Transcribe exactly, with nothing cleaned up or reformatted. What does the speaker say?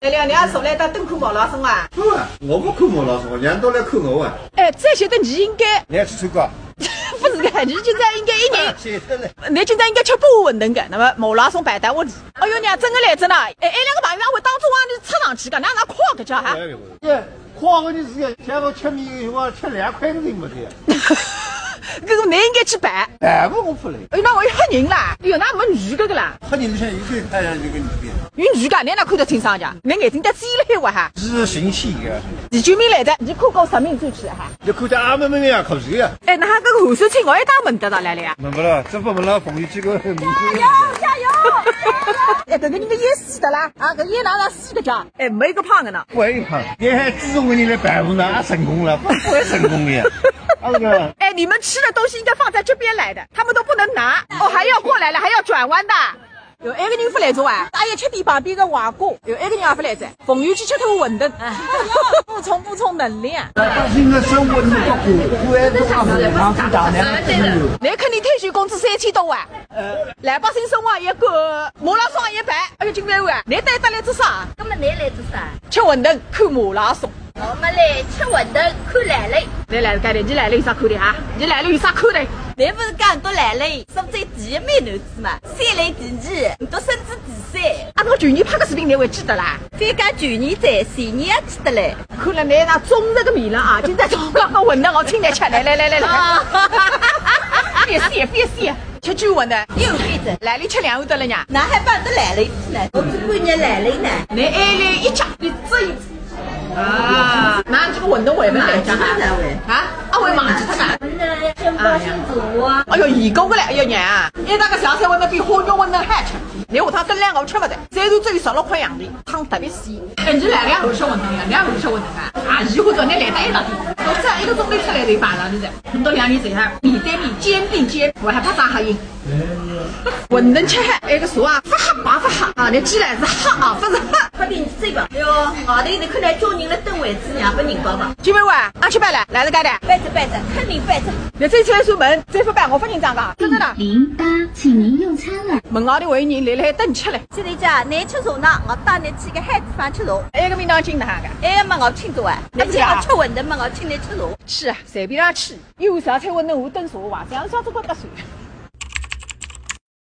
哎呀，侬也从来到等看马拉松啊？不啊，我不看马拉松，人家都来看我啊。哎，这些的你应该，你也去参加？不是的，你现在应该一人，谢谢嘞。你现在应该吃八碗馄饨的，那么马拉松排到屋里。哎哟，娘，真的来着呢。哎，哎，两个朋友，我当初往你插上去的，哪能跨个叫哈？哎呦，哎，跨个你是个，像我吃面一样，吃两块都没得呀。搿个侬应该去办。办不，我不来。哎，那我要吓人啦。哎哟，那没女的个啦。吓人，像一个太阳一个女的。有女的，侬哪看得清爽讲？侬眼睛得尖了海哇哈？是神奇个。你救命来的，你看过啥名字去哈？你看见阿妹妹也可以呀。哎，那搿个汗水清我也当闻得到来了呀。闻不了，这不闻了，风雨这个名字。加油，加油，加油！哎，搿个人个也死的啦，啊，搿也拿到死的家。 哎，没一个胖的呢。我也胖，你还支持我，你来办舞呢，啊，成功了，不会成功的呀。啊，那个，哎，你们吃的东西应该放在这边来的，他们都不能拿，哦，还要过来了，还要转弯的。有埃个人勿来做啊？哎呀，吃点旁边个黄瓜。有埃个人也勿来噻，朋友去吃脱馄饨。补充补充能量。老百姓的生活你们不顾，不爱做啊，上去打粮。侬看侬退休工资三千多啊？ 呃，老百姓生活也过，马拉松也办，哎哟，金万万啊，侬带得来做啥？那么侬来做啥？吃馄饨，看马拉松。我们来吃馄饨，看来了。侬来了，搿点，侬来了有啥看的啊？侬来了有啥看的？侬勿是讲到来了，是最第一名男子嘛？三来第二，侬都升至第三。啊，我去年拍个视频，侬还记得啦？非讲去年哉，前年也记得嘞。看了侬那忠实个面了啊，今朝早刚刚馄饨我请侬吃，来来来来来。啊。别谢，别谢。 吃九馄饨，又一只。来里吃两碗得了呀？哪还办得来了一只呢？我只半日来了呢。侬还来一家，侬这一只。啊，那这个馄饨还没来家啊？啊，这个才会。啊，我也忘记脱了。那先包先做啊。哎哟，一个个来，哎哟娘啊，一大个小菜馄饨比花肉馄饨还吃。侬下趟跟两个我吃勿得，这顿只有十六块洋钿，汤特别鲜。哎，侬来两碗吃馄饨呀，两碗吃馄饨啊？啊，一会儿早点来，带一道去。我这一个钟头出来就摆上去的。 侬到两年前哈，面对面肩并肩，我还拍张合影。馄饨吃好，埃个茶啊，勿喝白勿喝啊，侬既然是喝啊，勿是喝。快点，侬去吧。哎哟，外头侬看来叫人来等位置，让拨人家吧。今晚啊，阿吃饭了，来了该的。摆着摆着，肯定摆着。侬这次出门，再勿摆，我勿认账个，真的啦。零八，请您用餐了。门外头还有人来来等吃嘞。现在讲，侬吃茶呢，我带侬去个好地方吃茶。埃个名堂请哪哈个？哎呀，蛮好请的啊，侬只要吃馄饨，蛮好请侬吃茶。是啊，随便哪去。 有啥菜馄饨我等说话，这样啥子不得水。